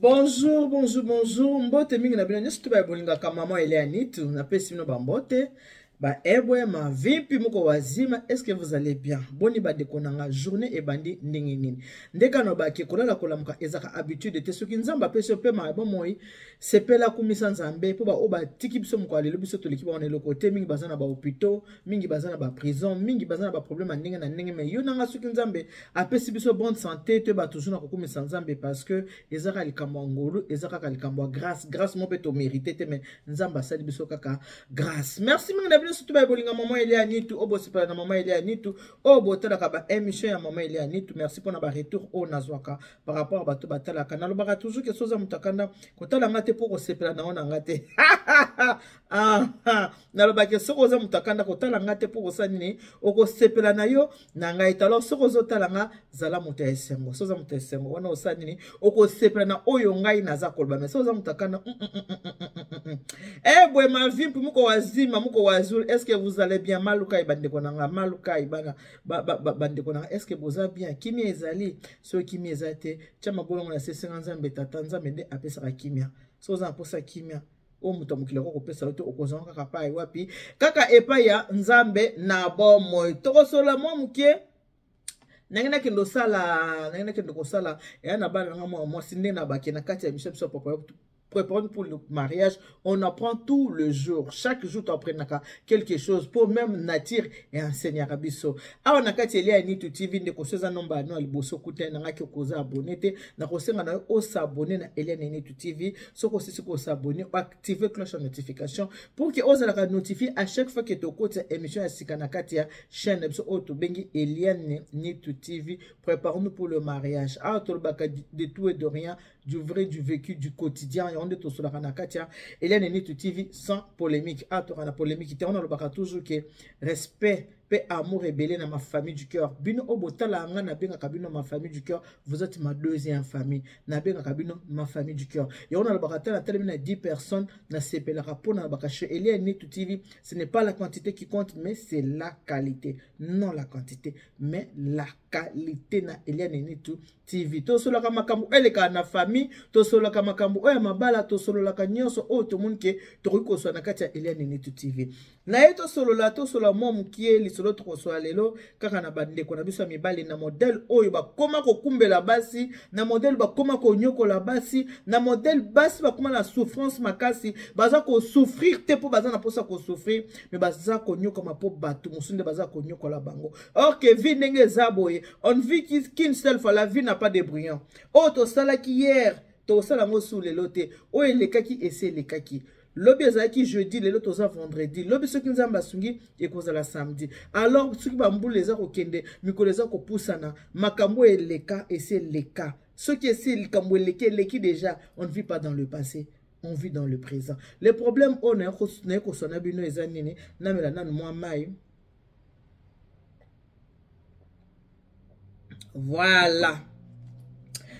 Bonjour, bonjour, bonjour. Mbote mingi na bino nyonso to baye bolingaka maman Elia Nitu. Napesi bino ba mbote. Ba ebwe ma vipi moko wazima, est-ce que vous allez bien? Boni ba ndeko na nga journée ebandi ndenge nini? Ndeka no ba ke kolala kolamuka ezaka habitude te soki Nzambe apesi yo pema ya bomoi, sepela kumisa Nzambe po ba oyo batiki biso mokolo lelo biso toleki bango na eloko te, mingi baza na ba hôpitaux, mingi baza na ba prison, mingi baza na ba problème ya ndenge na ndenge, mais yo na nga soki Nzambe apesi biso bonne santé, toyeba toujours na kokumisa Nzambe parce que eza kaka likambo ya ngolu, eza kaka likambo ya grâce, grâce moko mpe tomérite te, mais Nzambe asali biso kaka grâce. Merci mingi na bino surtout baye bolinga maman Elia Nitu, oyo bosepela na maman Elia Nitu, oyo botalaka ba émission ya maman Elia Nitu. Merci mpona ba retour oyo nazwaka par rapport à bato batalaka. Nalobaka toujours ke soza moto akanda kotala nga te mpo kosepela na yo na nga te. Ah, ah. Nalobaki soki oza moto akanda kotala nga te mpo kosala nini, okosepela na yo na ngai te. Alors soki ozotala nga, zala moto ya esengo. Soki oza moto ya esengo wana osala nini, okosepela na oyo ngai naza koloba. Mais soki oza moto akanda, Eh bwe ma vie mpo moko wazima moko wazul, est-ce que vous allez bien? Malukai bandeko na nga, malukai bana bandeko na nga, est-ce que boza bien? Kimia ezali? Soki kimia eza te, tia mabolongo na se, senga Nzambe tata. Nzambe nde apesaka kimia. Soki oza na mposa kimia oyo moto ya mokili akoki kopesa yo te, okozwa kaka pai wapi? Kaka epai ya Nzambe na bomoi. Tokosolola mwa moke ndenge nakende kosala, ndenge nakende kosala eya na bana nanga mwa mwasi, nde na bake na kati ya émission biso papa. Préparons pour le mariage, on apprend tout le jour. Chaque jour, tu apprends quelque chose pour même nature et enseigner biso. Awa na kati Elia Nitu TV, ndeko soza nomba no liboso kuta na ngaki okoza abonné te, na kosenga na yo os'abonner na Elia Nitu TV. Soko osisi ko s'abonner, activer cloche de notification pour que ozalaka notifié à chaque fois que tokota émission ya sika na kati ya chaîne na biso oyo tobengi Eliane Nitu TV. Préparons-nous pour le mariage. Awa tolobaka de tout et de rien, du vrai, du vécu, du quotidien. Yango nde tosolaka na kati ya Eliane Nitu TV sans polémique. Awa toka na polémique te. Wana alobaka toujours que respect pe amour ebele na ma famille du cœur. Bino oyo botala nga, nabengaka bino ma famille du cœur, vous êtes ma deuxième famille. Nabengaka bino ma famille du cœur. Yango nalobaka tala telemi na 10 personnes, nasepelaka mpo nalobaka chez Eliane Nitu TV, ce n'est pas la quantité qui compte, mais c'est la qualité. Non la quantité, mais la qualité na Eliane Nitu TV. Tosololaka makambo elekaka na famille, tosololaka makambo oyo ya mabala, tosololaka nyonso oyo tomoni ke tokoki koswa na kati ya Eliane Nitu TV. Na ye tosolola, tosolola mwa mokie lisolo tokosola lelo kaka na bandeko na biso ya mibali, na modèle oyo bakoma kokumbela basi, na modèle bakoma konyokola basi, na modèle basi bakoma na souffrance makasi, baza kosouffrir te mpo baza na mposa kosouffrir, mais baza konyokama mpo bato mosusu nde baza konyokola bango. Or que vie ndenge eza boye, on ne vit qu'une seule fois, la vie n'a pas de brouillon. Oyo tosalaki hier, tosala yango su lelo te. Oyo elekaki esi elekaki. Lobi ezalaki jeudi, lelo toza vendredi. Lobi soki Nzambe asungi ekozala samedi. Alors soki bambula eza kokende, mikolo eza kopusana, makambo eleka esi eleka. Soki esi likambo eleki, eleki déjà. On ne vit pas dans le passé, on vit dans le présent. Le problème oyo naye koswana bino eza nini? Namela nanu mwa mai. Voilà.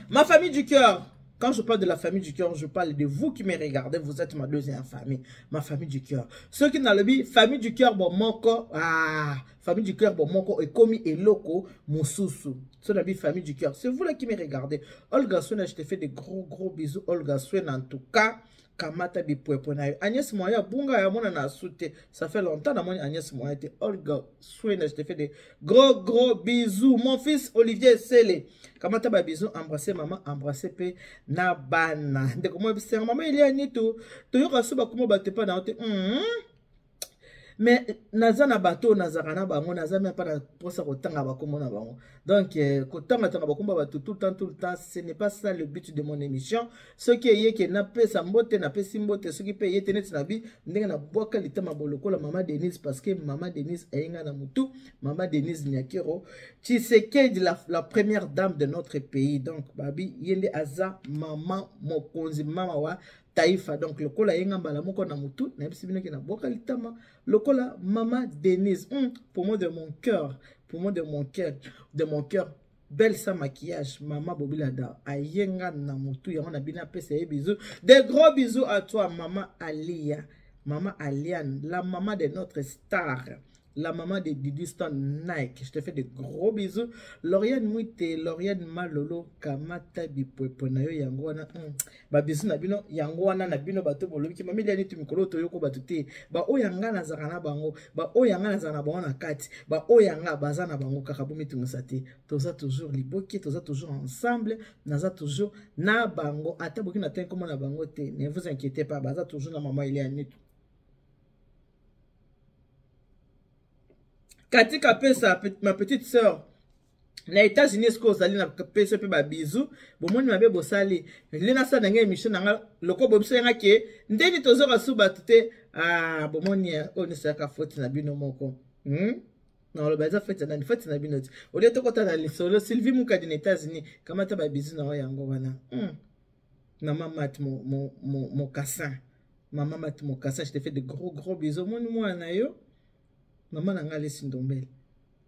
Ma famille du cœur. Quand je parle de la famille du cœur, je parle de vous qui me regardez. Vous êtes ma deuxième famille. Ma famille du cœur. Ceux qui dans le but, famille du cœur, bon, moko, ah, famille du cœur, bon, moko, et komi et loko, mosusu. Ceux la famille du cœur. C'est vous là qui me regardez. Olga Swen, je te fais des gros, gros bisous. Olga Swen, en tout cas. Kamata bipwepo na yo. Agnès Moya, bunga ya mona na soute. Ça fait longtemps na moni Agnès Moya te. Olga Swen, je te fais des gros, gros bisous. Mon fils Olivier Sele. Kamata ba bisous, embrasser maman, embrasser pe na bana. Ndeko moi bisenga maman Elia Nitu. Toyoka so bakoma bato pa na yo te. Mais naza na bato nazaka na bango, naza même pas na mposa kotanga bakombo na bango. Donc kotangatanga bakombo ya bato tout le temps, tout le temps, ce n'est pas ça le but de mon émission. Soki eyeke napesa mbote, napesi mbote. Soki mpe eye te, neti na bi ndenge nabwaka litama lokola mama Denise, parce que mama Denise ayenga na mutu, mama Denise Nyakero Tshisekedi, la première dame de notre pays. Donc babi ye nde aza mama mokonzi, mama wa taifa. Donc lokola yenga mbala moko na mutu, nayebisi bino ke nabwaka litama lokola mama Denise. Pour moi de mon cœur, pour moi de mon cœur, de mon cœur, belle sans maquillage, mama Bobilada ayenga na mutu yango na bino apesa ye bisous, des gros bisous à toi mama Alia, mama Aliane, la maman de notre star. La maman de Didi Stan Nike. Je te fais de gros bisous. Lauriane Mwite, Lauriane Malolo, Kamata Bipwepo na yo yango wana. Ba bisous na bino yango wana na bino bato bolobi ki mami liani tu mikolo toyoko bato te. Ba oyo nga nazaka na bango, ba oyo nga nazaka na bango na kati, ba oyo nga baza na bango kaka bomitungisa te. Toza toujours liboke, toza toujours ensemble, naza toujours na bango ata boki na tenko na bango te. Ne vous inquiétez pas, baza toujours na maman Eliane. Katika pesa ma petite sœur na États-Unis esika ozali na pesa mpe babizu bomoni mabe bosali nde nasala na ngai émission na nga loko bobiso yanga ke ndeni tozoka su bato te ah, bomoni oyo nyonso yaka faute na bino moko? Naloba eza fete nani? Fete na bino ti olie tokota na lisolo. Sylvie Mukadi na États-Unis, kamata babizu na yo yango wana. Mama Mat Mokassin, mama Mat Mokassin, je te fais de gros gros bisous. Omoni mwana na yo, mama na ngai Alesi Ndombele.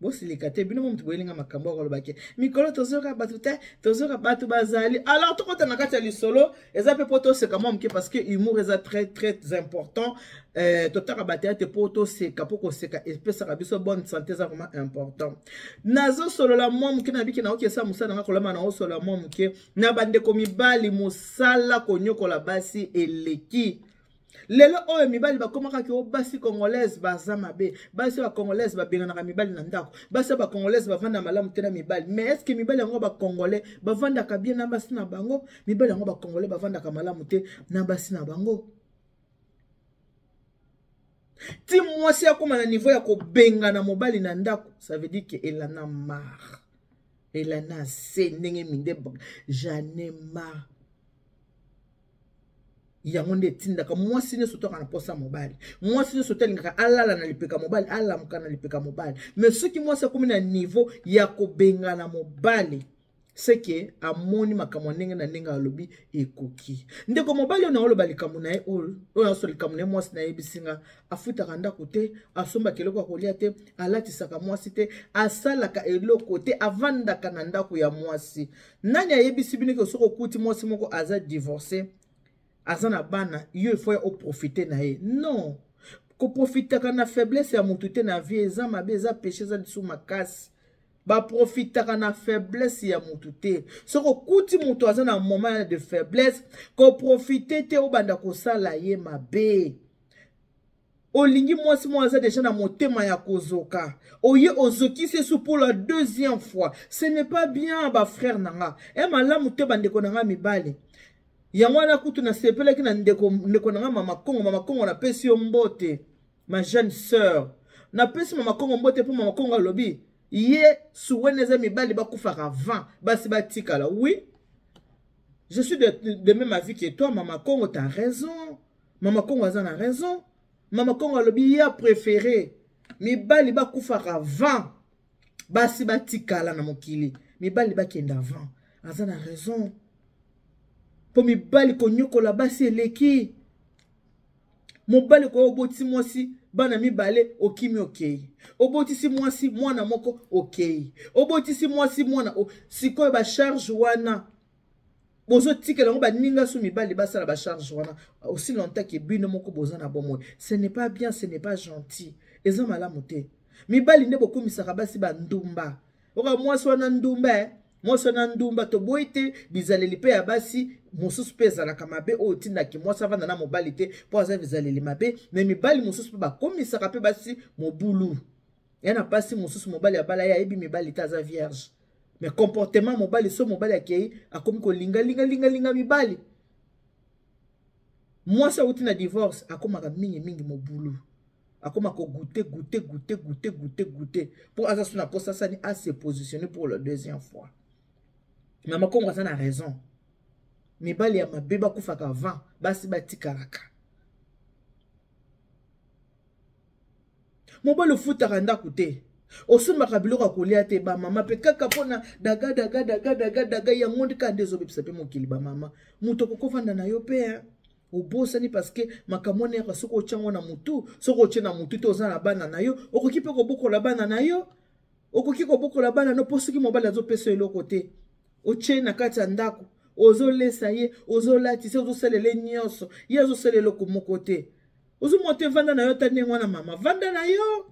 Bosilika te, bino mo moto boyelinga makambo ya koloba ke mikolo tozoka bato te, tozoka bato bazali. Alors tokota na kati ya lisolo, eza mpe mpo toseka mwa moke, parce que humour eza très très important. Totaka bateatre mpo toseka, mpo koseka epesaka biso bonne santé, eza vraiment important. Nazosolola mwa moke na biki naoki esa mosala nanga kolama, naosolola mwa moke na bandeko mibali. Mosala konyokola basi eleki lelo oyo, mibali bakomaka ke o basi congolaise baza mabe, basi bacongolaise babenganaka mibali na ndako, basi ya bacongolaise bavanda malamu te na mibali. Mais est ce que mibali yango bacongolais bavandaka bien na basi na bango? Mibali yango bacongolais bavandaka malamu te na basi na bango. Ti mwasi akóma na niveau ya kobengana mobali na ndako, ça veut dire que elle en a marre, elle en a assez. Ndenge minde j'en ai marre, yango nde etindaka mwasi nyonso toka na posa mobali. Mwasi nyonso to alingaka alala na lipeka mobali, alamuka na lipeka mobali. Mais soki mwasi akomi na niveau ya kobengana mobali, seke amoni makambo ya ndenge na ndenge, alobi ekoki. Ndeko mobali oyo naoloba likambo na ye, oyo oyo likambo na ye, mwasi nayebisi nga afutaka ndako te, asombaka eloko ya kolia te, alatisaka mwasi te, asalaka eloko te, avandaka na ndako ya mwasi. Nani ayebisi bino ke soki okuti mwasi moko aza divorce, aza na bana, yo ifo ya oprofite na ye? Non, koprofitaka na faiblesse ya motu te na vie, eza mabe, eza péché, eza lisusu makasi. Baprofitaka na faiblesse ya motu te. Soki okuti moto aza na moment de faiblesse, koprofite te obanda kosala ye mabe. Olingi mwasi moko aza deja na motema ya kozoka, oye ozokisi esu pour la deuxième fois, ce n'est pas bien, bafrère na nga. E malamu te, bandeko na nga mibali. Yango wana kutu nasepelaki na ndeko na nga Mama Kongo. Mama Kongo, napesi yo mbote, ma jeune sœur. Napesi Mama Kongo mbote mpo Mama Kongo alobi ye suwene eza mibali bakufaka avant basi batikala. Oui, je suis de même avis que toi, Mama Kongo, t'as raison. Mama Kongo aza na raison. Mama Kongo alobi ye préféré mibali bakufaka avant basi batikala na mokili, mibali bakende avant. Aza na raison, mpo mibali konyokola basi eleki. Mobali koya, obotisi mwasi bana mibale, okimi, okei. Obotisi mwasi mwana moko, okei. Obotisi mwasi mwana, sikoyo bacharge wana bozotikela yango baninga so mibali basala bacharge wana aussi longtemps ke bino moko boza na bomoi. Ce n'est pas bien, ce n'est pas gentil, eza malamu te. Mibali nde bokomisaka basi bandumba. Oka mwasi wana ndumba, eh? Mwasi wana ndumba. Toboyi te, bizaleli mpe ya basi mosusu mpe ezalaka mabe, oyo otindaki mwasi avanda na mobali te mpo aza bizaleli mabe. Me mibali mosusu mpe bakomisaka mpe basi mobulu ya na mpasi. Mosusu mobali abala, ye ayebi mibali te, aza vierge, mais comportement mobali so mobali akei, akomi kolingalingalingalinga mibali. Mwasi awuti na divorce akomaka mingimingi mobulu, akoma kogoûter, goûter, goûter, goûter, goûter, goûter, mpo aza so na posa sani ase positionner pour la deuxième fois. Mama Kongo aza na raison, mibali ya mabe bakufaka avant basi batikalaka. Mobali ofutaka ndako te, osombaka biloko ya kolia te. Bamama mpe kaka mpona daga daga daga daga daga, yango nde kaka nde ezobebisa mpe mokili. Bamama, moto akokovanda na yo mpe obosani, parce que makambo wana yaka soki otyango na motu, soki otie na motu te, oza na bana na yo, okoki mpe kobokola bana na yo, okoki kobokola bana no. Mpo soki mobali azopesa eloko te, otie na kati ya ndako, ozolesa ye, ozolatisa, ozosalela ye nyonso, ye azosala eloko moko te, ozomona te. Vanda na yo ta ndenge wana, mama, vanda na yo.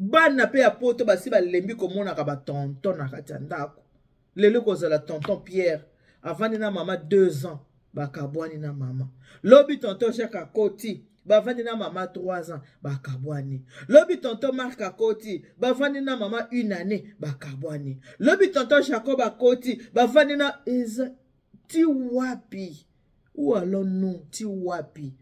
Bana mpe ya poto basi balembi komonaka batonton na kati ya ndako. Lelo kozala tonton Pierre avandi na mama 2 ans, bakabwani na mama. Lobi tonton Jacques akoti, bavandi na mama 3 ans, bakabwani. Lobi tonton Marc akoti, bavandi na mama une année, bakabwani. Lobi tonton Jacob akoti, bavandi na eza ti wapi? Où allons-nous? Ti wapi?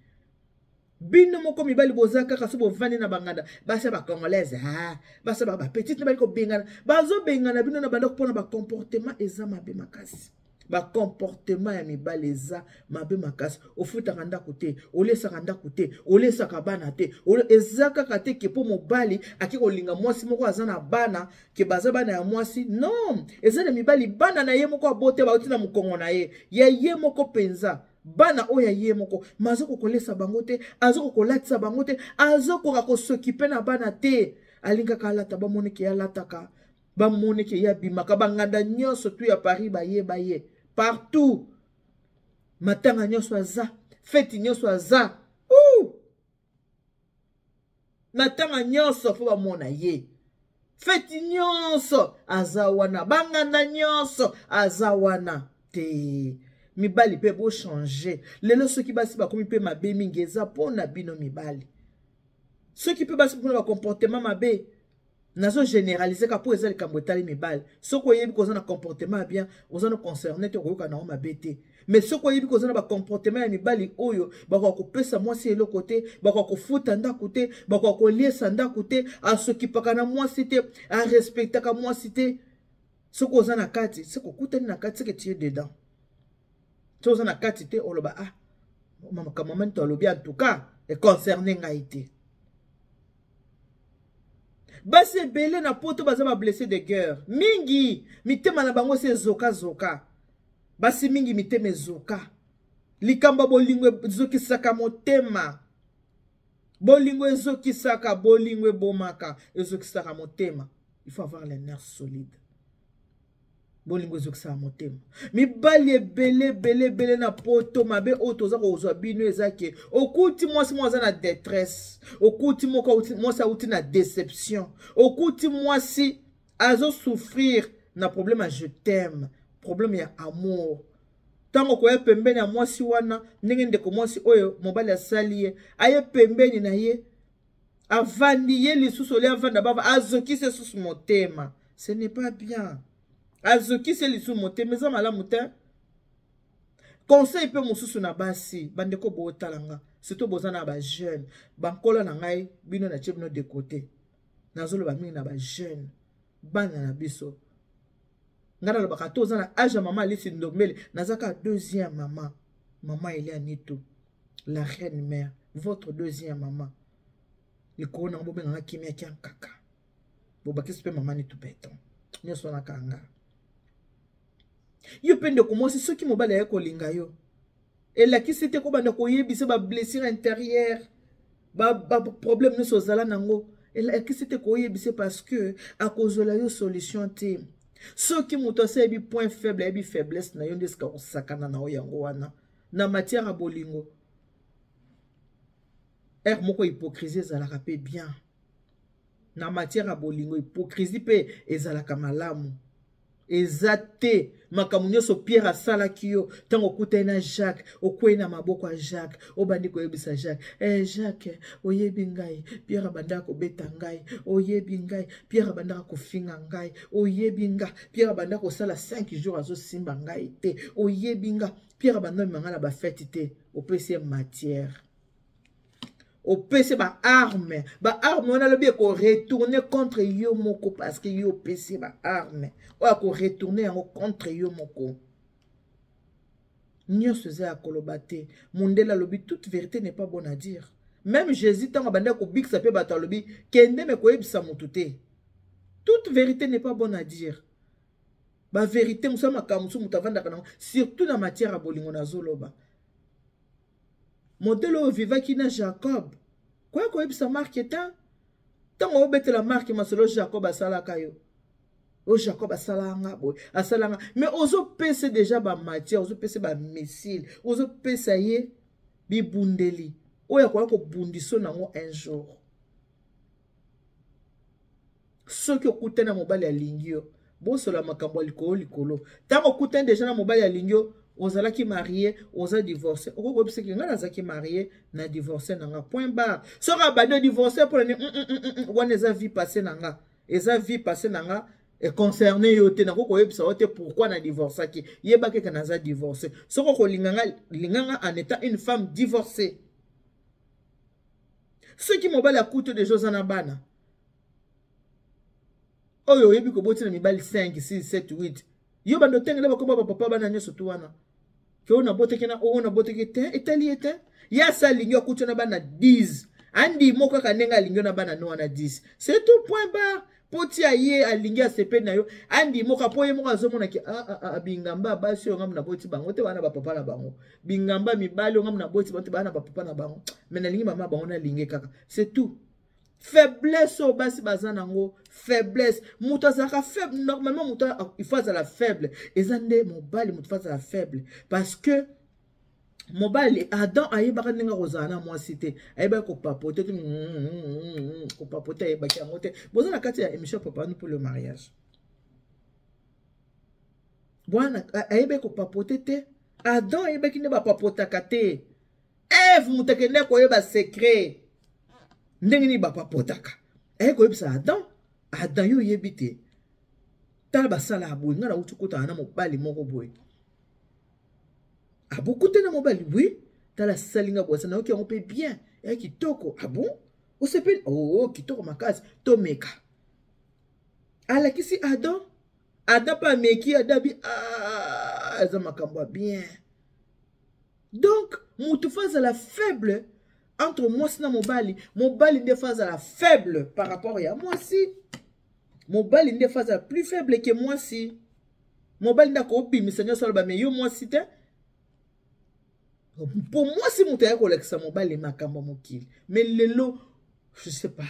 Bino moko mibali boza kaka so bovandi na banganda, basi ya bacongolaise, ah, basi ya bapetite na bali kobengana, bazobengana bino na bandako mpona bacomportement eza mabe makasi. Bacomportement ya mibali eza mabe makasi. Ofutaka ndako te, olesaka ndako te, olesaka bana te. Eza kaka te ke mpo mobali ake kolinga mwasi moko aza na bana, ke baza bana ya mwasi. Non, eza na mibali bana na ye moko abote, bauti na mokongo na ye, ya ye moko mpenza. Bana oyo ya ye moko, ma azokoka kolesa bango te, azokoka kolatisa bango te, azokoka kosokipe na bana te. Alingaka alata, bamoneke ye alataka, bamoneke ye abimaka, banganda nyonso tu ya Paris bayeba ye partout, matanga nyonso aza, feti nyonso aza, matanga nyonso fo bamona ye, feti nyonso aza wana, banganda nyonso aza wana te. Mibali mpe bochange lelo. Soki basi bakomi mpe mabe mingi, eza mpona bino mibali. Soki mpe basi mpona bacomportement mabe, nazo généraliser ka mpo eza likambo etali mibali. Soki oyebi koza na comportement ya bien, oza na concerné te, okoyoka nango mabe te. Mais soki oyebi koza na bacomportement ya mibali oyo bakoka kopesa mwasi eloko te, bakoka kofuta ndako te, bakoka koliesa ndako te, asokipaka na mwasi te, arespectaka mwasi te, soki oza na kati, soki okutani na kati, seke tu es dedans. Soki oza na kati te, oloba ah, makambo mama nito alobi en tout cas econcerne ngai te. Basi ebele na poto baza bablessé de guerre mingi, mitema na bango esi ezokazoka. Basi mingi mitema ezoka. Likambo ya bolingo ezokisaka motema, bolingo ezokisaka, bolingo ebomaka, ezokisaka motema. Il faut avoir les nerfs solides. Bolingo ezokisaka motema. Mibali ebele ebele ebele na poto, mabe oyo toza kozwa bino eza ke okuti mwasi moko aza na détresse, okuti moko mwasi auti na déception, okuti mwasi azosouffrir na problème ya je t'aime, problème ya amour. Ntango koya pembeni ya mwasi wana, ndenge ndeko mwasi oyo mobali asali ye, aye pembeni na ye, avandi ye lisusu, olia avanda bava, azokisi lisusu motema. Ce n'est pas bien. Azokisi lisusu motema, eza malamu te. Conseil mpe mosusu na basi, bandeko bootala nga, surtout boza na bajeune, bankola na ngai, bino natie bino de côté. Nazoloba mingi na bajeune, bana na biso. Ngai nalobaka to oza na age ya mama Alisi Ndombele, naza kaka deuxième mama, mama Elia Nitu, la reine mère, votre deuxième mama. Likolo nango bobenganga kimia kia nkaka, bobakisi mpe mama Nitu beton nyonso wana kanga yo. Mpe ndeko mwasi, soki mobali aye kolinga yo, elakisi te kobanda koyebisa bablessure intérieure, baproblème nyonso ozala nango, elakisi te koyebisa, parce que akozwela yo solution te. Soki moto asi ayebi point faible, ayebi faiblesse na yo, nde esika kosakana na yo yango wana na matière ya bolingo. Ere moko hypocrisie ezalaka mpe bien na matière ya bolingo, hypocrisie mpe ezalaka malamu. Eza te makambo nyonso Pierre asalaki yo. Ntango okutani na Jacques, okwei na maboko ya Jacques, obandi koyebisa Jacques: eh, Jacques, oyebi ngai, Pierre abandaka kobeta ngai, oyebi ngai, Pierre abandaka kofinga ngai, oyebi nga, Pierre abandaka kosala 5 jours azosimba ngai te, oyebi nga, Pierre abanda omema ngai na bafete te. Opesi ye matière, opesi baarme. Baarme wana alobi ekoretourne contre yo moko, parce que yo opesi baarme oyo akoretourne yango contre yo moko. Nyonso eza ya koloba te. Mondele alobi: toute vérité n'est pas bonne à dire. Même Jésus, ntango abandaki kobikisa mpe bato, alobi: kende me koyebisa motu te. Toute vérité n'est pas bonne à dire. Bavérité mosusu ya makambo mosusu moto avandaka nango, surtout na matière ya bolingo. Nazoloba modele oyo vivaki na Jacob, koya koyebisa Marke te. Ntango obetela Marke masolo Jacob asalaka yo, oyo Jacob asalaka nga boye, asalanga, mais ozopesa déjà bamatière, ozopesa bamissile, ozopesa ye bibundeli oyo akoya kobundiso nango un jour. Soki okutani na mobali alingi yo, bosola makambo ya likolo likolo. Ntango okutani deja na mobali alingi yo, ozalaki marie, oza divorce, okoki koyebisa ke ngai nazalaki marie na divorce na nga, point barre. Soki abandi odivorce mpo na nini, wana eza vie passé na nga, eza vie passé na nga, econcerne yo te. Nakoki koyebisa yo te pourquoi na divorcaki. Yeba keke naza divorce. Soki okolinga nga, linga nga en étant une femme divorcée. Soki mobali akuti deja oza na bana oyo oyebi koboti na mibali 5 6 7 8, yo bando otengela bakoma bapapa bana nyonso tu wana ke oyo nabotaki na oyo nabotaki te, etali ye te. Ye asa alingi akuti na bana 10, andimo kaka ndenge alingi na bana no wana 10, c'est tout, point barre. Mpo tia ye alingi asepeli na yo, andimo kaka mpo ye moko azomonaki ah, ah, ah, bingamba basi oyo ngambo naboti bango te, bana bapapa na bango, bingamba mibali oyo ngambo naboti bango te, bana bapapa na bango, me nalingi mama bango, nalingi kaka, c'est tout. Faiblesse oyo basi baza nango, faiblesse. Moto azalaka faible normalement, moto il faut azala faible, eza nde mobali. Moto faut azala faible parce que mobali Adam ayebaka ndenge akozala na mwasi te, ayebaki kopapote te, kopapote ayebaki yango te. Boza na kati ya émission Papa nous pour le mariage. Bwana ayebaki kopapote te, Adam ayebaki nde bapapotaka te. Eve moto akende koyeba secret ndenge nini bapapotaka, aye koyebisa Adam. Adam, yo oyebi te, tala basala ya boye, ngai nauti kotana na mobali moko boye. Abokute na mobali, oui, tala asali nga boye, nayoki yango mpe bien, ya kitoko. Ah bon, osepeli? Oh, kitoko makasi, tomeka. Alakisi Adam, Adam mpe ameki, Adam bi ah, eza makambo ya bien. Donc motu faut azala faible entre mwasi na mobali. Mobali nde faut azala faible par rapport ya mwasi. Mobali nde faut azala plus faible ke mwasi. Mobali nde akobimisa nyonso, aloba, me yo mwasi te, mpo mwasi moto aya kolakisa mobali makambo ya mokili. Mais lelo, je sais pas,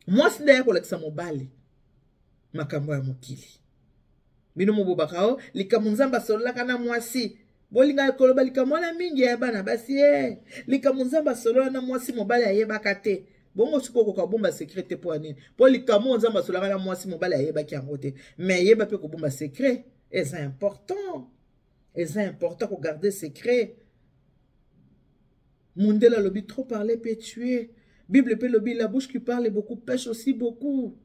mwasi nde aya kolakisa mobali makambo ya mokili. Bino mobobaka o likambo Nzambe asololaka na mwasi, bolingaka koloba likambo wana mingi ya bana basi e likambo Nzambe asolola na mwasi, mobali ayebaka te. Bongo sikoyo okoka kobomba secret te mpo ya nini? Mpo likambo oyo Nzambe asololaka na mwasi, mobali ayebaki yango te. Mais yeba mpe kobomba secret eza important, eza important kogarder secret. Mundele alobi: trop parler peut tuer. Bible mpe elobi: la bouche qui parle beaucoup pèche aussi beaucoup.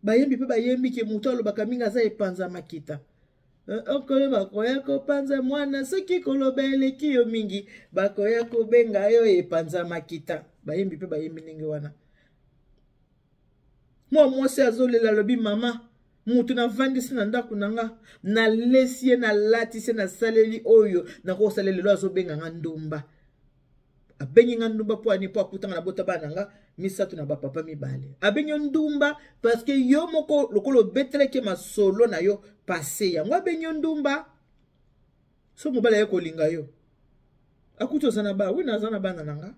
Bayembi mpe bayembi ke moto alobaka mingi aza epanza makita. Okolo bakoya kopanza mwana soki koloba eleki yo mingi, bakoya kobenga yo epanza makita. Bayembi mpe bayembi ndenge wana. Mwa mwasi azolela, alobi: mama, moto navandisi na ndako na nga, nalesi ye, nalatisi ye, nasaleli oyo nakosala, lelo azobenga nga ndumba. Abengi nga ndumba mpo ani? Mpo akutanga na bota bana na nga misato na bapapa mibale. Abengi yo ndumba parce que yo moko lokola obetelaki masolo na yo passé, yango abengi yo ndumba. So mobali aye kolinga yo, akuti oza na bana, wi, naza na bana na nga,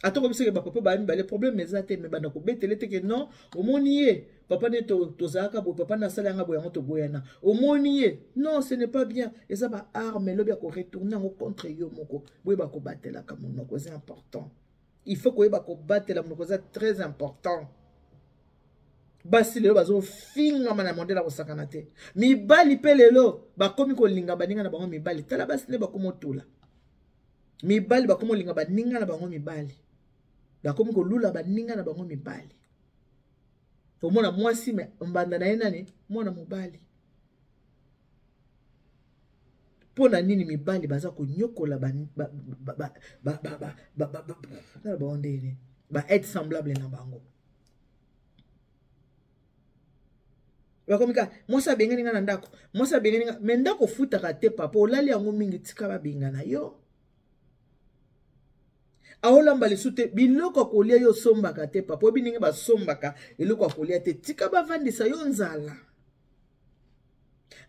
ata kobiseke bapapa baya mibale, problème eza te. Me banda kobetele te ke non, omoni ye, papa nde tozalaka boye, papa nde asala yanga boye, yango toboyana, omoni ye. Non, ce n'est pas bien. Eza baarme, elobi ya koretourner yango contre yo moko. Boyeba kobatelaka monoko, eza important. Il faut koyeba kobatela monoko, eza très important. Basi lelo bazofingama na modele ya kosakana te. Mibali mpe lelo bakomi kolinga baninga na bango mibali. Tala basi nde bakomi otula mibali, bakomi kolinga baninga na bango mibali, bakomi kolula baninga na bango mibali. Omona mwasi me mbanda na ye nani? Mwana mobali. Mpo na nini mibali baza konyokola bango ndenge ba être semblable na bango? Bakomi kaka: mwasi abengani nga na ndako, mwasi abengani nga. Me ndako ofutaka te, papa, olali yango mingi, tika babengana yo. Aolamba lisu te, biloko ya kolia yo osombaka te, papa, oyebi ndenge basombaka eloko ya kolia te, tika bavandisa yo nzala.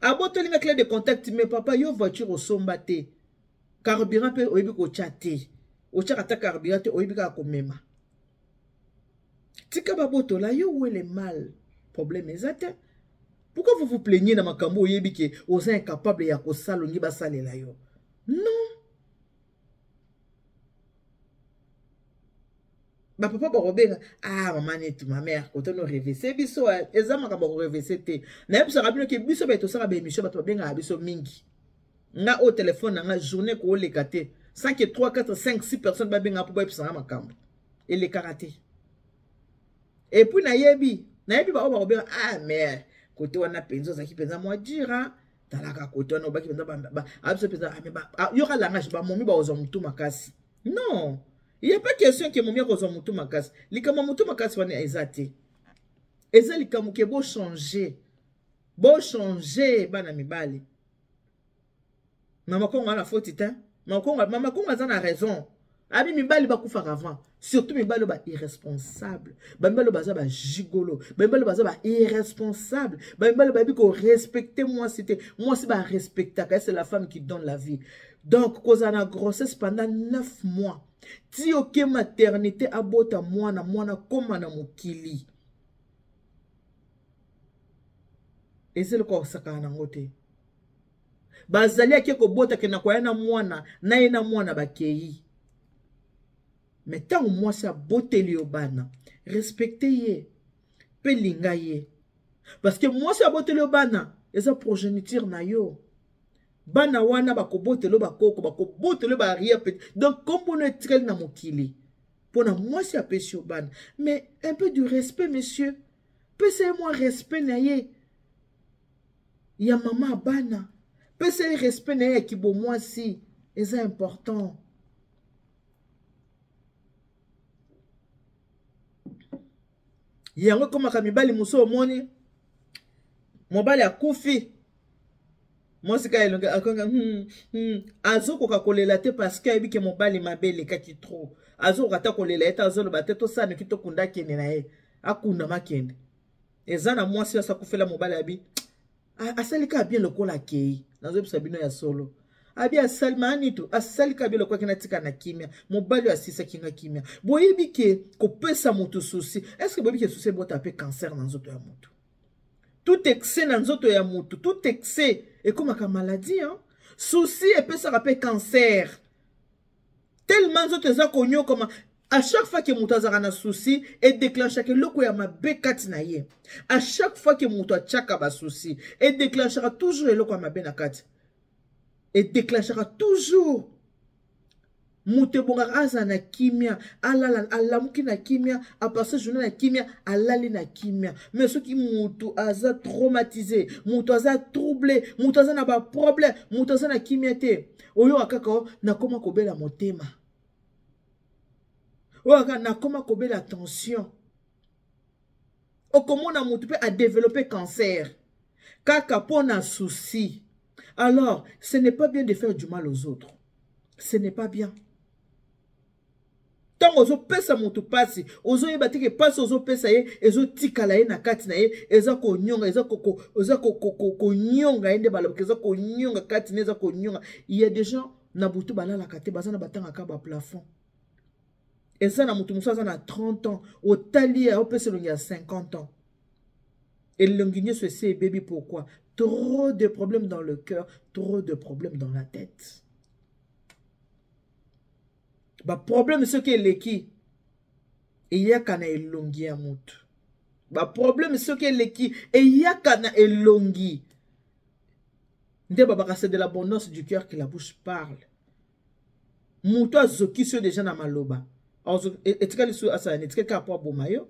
Abotoli nga clé de contact. Mais papa, yo voiture osomba te, carburant mpe oyebi kotya te, otyaka ata carburant te, oyebi kaka komema, tika babotola yo. Où est le mal? Problème eza te. Pourquoi vous vous plaignez na makambo oyebi ke oza incapable ya kosala, olingi basalela yo? Non. Bapapa bakobenga: "Ah, mama Netu, ma mère, kotono revese biso." Eza makambo ya korevese te. Nayebisaka bino ke biso baye tosala baémission, bato babengaka biso mingi. Nga oyo telefone na nga, journée kooleka te sans que 3, 4, 5, 6 personnes babengaka mpo bayebisanga makambo. Elekaka te. Et puis nayebi baoyo bakobenga: "Ah mère, kote wana mpenza ozalaki mpenza mwa dira, talaka kote wana obaki mpenza abiso mpenza." Yoka langage: "Bamomi bakozwa motu makasi." Non, il y a pas question ke momi akozwa motu makasi. Likambo ya motu makasi wana eza te. Eza likambo ke bochange, bochange, bana mibali. Mama Kongo ana foti te. Mama Kongo aza na raison. Abi mibali bakufaka avant, surtout mibali oyo bairresponsable, bamibali oyo baza bagigolo, bamibali oyo baza bairresponsable, bamibali oyo bayebi korespecte mwasi te. Mwasi barespectaka, c'est la femme qui donne la vie. Donc kozala na grossesse pendant 9 mois ti oke maternité, abota mwana, mwana koma na mokili, eza eloko kosakana nango te. Bazali ake kobota, kenda koya na mwana na ye, na mwana bakei. Me ntango mwasi aboteli yo bana, respecte ye mpe linga ye, parce que mwasi aboteli yo bana eza progéniture na yo. Bana wana bakobotela yo bakoko, bakobotela yo baarrière petit. Donc kombono etikali na mokili mpona mwasi apesi yo bana. Mais un peu du respect, monsieur. Pesa ye mwa respect na ye ya mama bana, pesa ye respect na ye ya kibomwasi, eza important. Yango ekomaka mibali mosusu, omoni mobali akufi, mwasi ka elongi akonga, Azokoka kolela te parce que ayebi ke mobali mabe elekaki trop. Azokoka ata kolela ye te, azoloba te: "Tosala noki, tokunda, akende na ye, akunda makende." Eza na mwasi oyo asakufela mobali, abi asali kaka bien lokola akei. Nazoyebisa bino ya solo, abi asali maanitu, asali kaka bien lokola akei, natika na kimia. Mobali oyo asisaki nga kimia. Boyebi ke kopesa moto souci, est-ce boyebi ke souci ebota mpe cancer na nzoto ya moto? Tout excès na nzoto ya motu, tout excès ekomaka maladie, hein? Souci epesaka mpe cancer, tellement nzoto eza konyokoma. À chaque fois ke moto azalaka na souci, edéclenchaka eloko ya mabe kati na ye. À chaque fois ke moto atiaka basouci, edéclenchaka toujours eloko ya mabe na kati, edéclenchaka toujours. Moto ebongaka azala na kimia, alala, alamuki na kimia, apase journée na kimia, alali na kimia. Mais soki moto aza traumatisé, moto aza troublé, moto aza na baproblème, moto aza na kimia te, oyoka kaka: "O nakoma kobela motema", oyo kaka: "Nakoma kobela tension." Okomona motu mpe adéveloppe cancer kaka mpo na souci. Alors ce n'est pas bien de faire du mal aux autres, ce n'est pas bien. Ntango ozopesa motu mpasi, ozoyeba te ke mpasi ozopesa ye ezotikala ye na kati na ye, eza konyonga, eza konyonga ye. Nde balobaka eza konyonga kati na, eza konyonga. Il y a des gens, na butu balalaka te, baza na batangaka baplafond. Eza na motu mosusu aza na 30 ans, otali ye, aopesa elongi ya 50 ans, elongi nyonso esi ebebi. Pourquoi? Trop de problèmes dans le cœur, trop de problèmes dans la tête. Baproblème soki eleki, eyaka na elongi ya motu. Baproblème soki eleki, eyaka na elongi. Nde babaka: "C'est de l'abondance du cœur que la bouche parle." Moto azokisi yo deja na maloba, etikali so asala nini? Etikali kaka po aboma yo.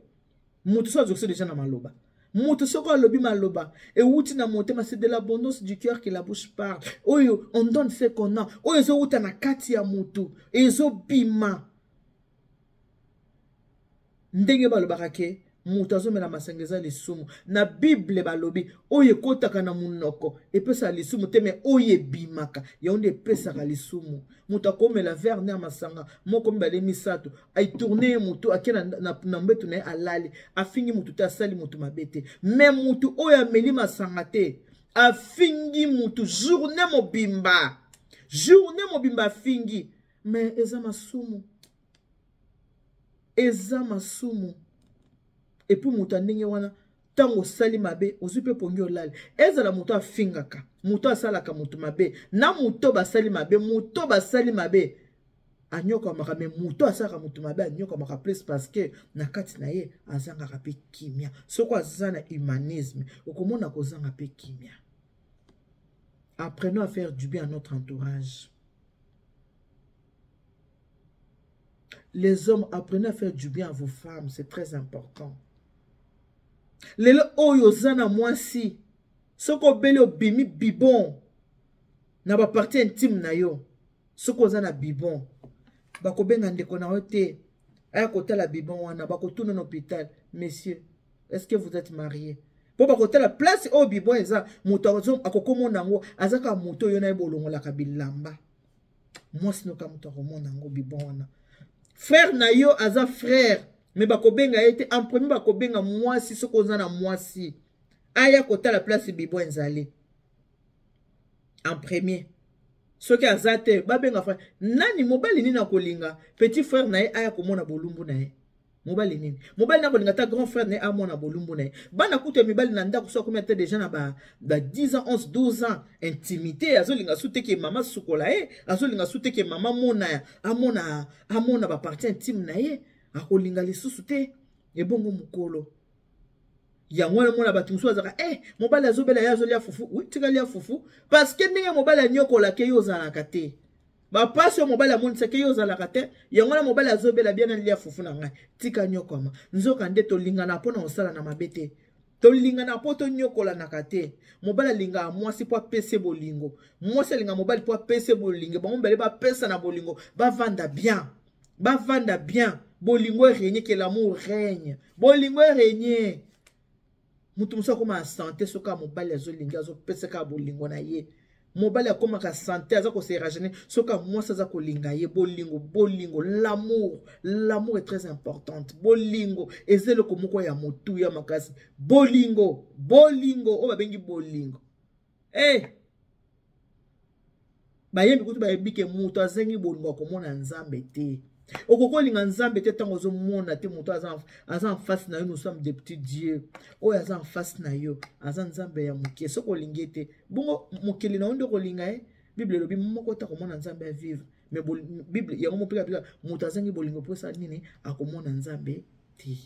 Moto so azokisi yo deja na maloba, moto soki alobi maloba ewuti na motema. C'est de l'abondance du cœur que la bouche parle. Oyo on donne ce qu'on a, oyo ezowuta na kati ya motu ezobima. Ndenge balobaka ke moto azomela masanga eza lisumu, na Bible balobi oyo ekɔtaka na monoko epesaka lisumu te, me oyo ebimaka yango nde epesaka lisumu. Moto akomela verre ne ya masanga moko, mibale, misato, aitourne ye motu, ake na mbeto na ye, alali, afingi motu te, asali motu mabe te. Me motu oyo ameli masanga te, afingi motu journée mobimba, journée mobimba afingi, me eza masumu, eza masumu. Et puis moto ya ndenge wana, ntango osali mabe, ozwi mpe pongi, olali. Ezala moto afingaka, moto asalaka moto mabe, na moto basali mabe, moto basali mabe. Anyokwamaka, me moto asalaka moto mabe anyokwamaka plus, parce que na kati na ye azangaka mpe kimia. Soki aza na humanisme, okomona kozanga mpe kimia. Apprenons à faire du bien à notre entourage. Les hommes, apprenez à faire du bien à vos femmes, c'est très important. Lelo oyo oza na mwasi, soki obeli obimi bibon na bapartie intime na yo, soki oza na bibon, bakobenga ndeko na yo te aya kotala bibon wana. Bakotuna na hôpital: "Monsieur, est-ce que vous êtes marié?" Mpo bakotala place oyo bibon eza, moto akokomona yango aza kaka moto oyo na ye bolongolaka bilamba. Mwasi noka moto akomona yango bibon wana. Frère na yo aza frère, me bakobenga ye te. En premier bakobenga mwasi. Soki oza na mwasi, aya kotala place bibon ezali en premier. Soki aza te, babenga frère nani? Mobali nini akolinga petit frère na ye aya komona bolumbu na ye? Mobali nini? Mobali na kolinga ata grand frère na ye amona bolumbu na ye? Bana kutu ya mibali na ndako, so akomi ata deja na ba 10 ans, 11, 12 ans, intimité azolinga su te ke mama sukola ye, azolinga su te ke mama mona, amona, amona bapartie intime na ye, akolinga lisusu te. Ebongo mokolo yango wana, mona bato mosusu azalaka mobali azobela, ye azolia fufu. Wi, tika lia fufu, parce que ndenge mobali anyokolaka ye, ozalaka te. Bapasi oyo mobali amonisaki ye, ozalaka te. Yango wana mobali azobela bien, nalia fufu na ngai, tika nyokwama. Nzoka nde tolingana mpona kosala na mabe te, tolingana mpo tonyokolanaka te. Mobali alingaka mwasi mpo apese bolingo, mwasi alingaka mobali mpo apese bolingo. Bango mibale bapesa na bolingo, bavanda bien, bavanda bien, bolingo erègne, que l'amour règne, bolingo erègne. Moto mosusu akóma na sante soki mobali azolingi, azopesaka bolingo na ye. Mobali akomaka sante, aza kose rajeunir soki mwasi aza kolinga ye. Bolingo, bolingo, l'amour, l'amour est très importante. Bolingo eza eloko moko ya motuya makasi. Bolingo, bolingo oyo babengi bolingo. Hey! Bayembi kutu bayebi ke moto azengi bolingo akomona Nzambe te. Okoki olinga Nzambe te ntango ozomona te moto aza en face na yo. Nous sommes des petits dieux. Oyo aza en face na yo aza Nzambe ya moke. Soki olingi ye te, bongo mokili na yo nde okolinga ye? Bible elobi moko te akomona Nzambe ya vivre. Mais Bible yango mopeka bila moto azangi bolingo mpo esala nini? Akomona Nzambe te.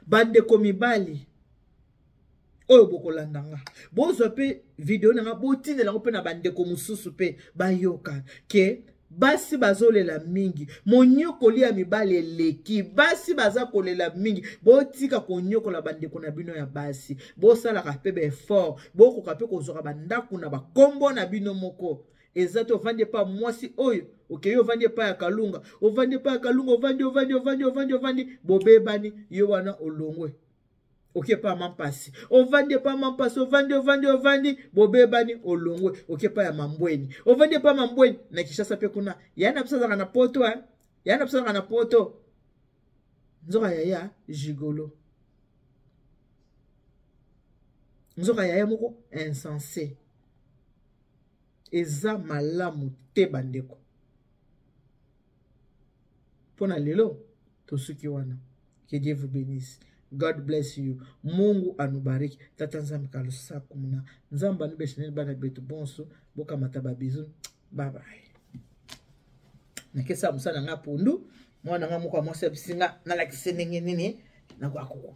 Bandeko mibali oyo bokolanda nga, bozwa mpe video na nga, botindela yango mpe na bandeko mosusu mpe bayoka ke basi bazolela mingi, monyokoli ya mibali eleki, basi baza kolela mingi. Botika konyokola bandeko na bino ya basi, bosalaka mpe baeffort, bokoka mpe kozwaka bandako na bakombo na bino moko. Eza te ovandi epa mwasi oyo, okei ovandi epai ya Kalunga, ovandi epai ya Kalunga, ovandi, ovandi, ovandi, ovandi, ovandi, bobebani, yo wana olongwe, oke epai ya Mampasi, ovandi epai ya Mampasi, ovandi, ovandi, ovandi, bobebani, olongwe, oke epai ya Mambweni, ovandi epai ya Mambweni na Kinshasa mpe kuna. Ya na biso azalaka na poto, eh? Ya na biso azalaka na poto, nzoka yaya gigolo, nzoka yaya moko insensé. Eza malamu te, bandeko. Mpo na lelo tosuki wana. Que Dieu vous bénisse. God bless you. Mungu anubariki. Tata Nzambe kalusaku muna Nzambe anubesheneli bana betu bonso. Bokamata babizu. Bye bye. Nakesa mosala na nga pondu. Mwana nga moko ya mwasi abisi nga nalakisi ndenge nini nakoki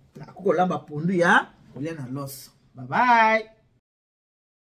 kolamba pondu ya kolia na loso. Bye bye.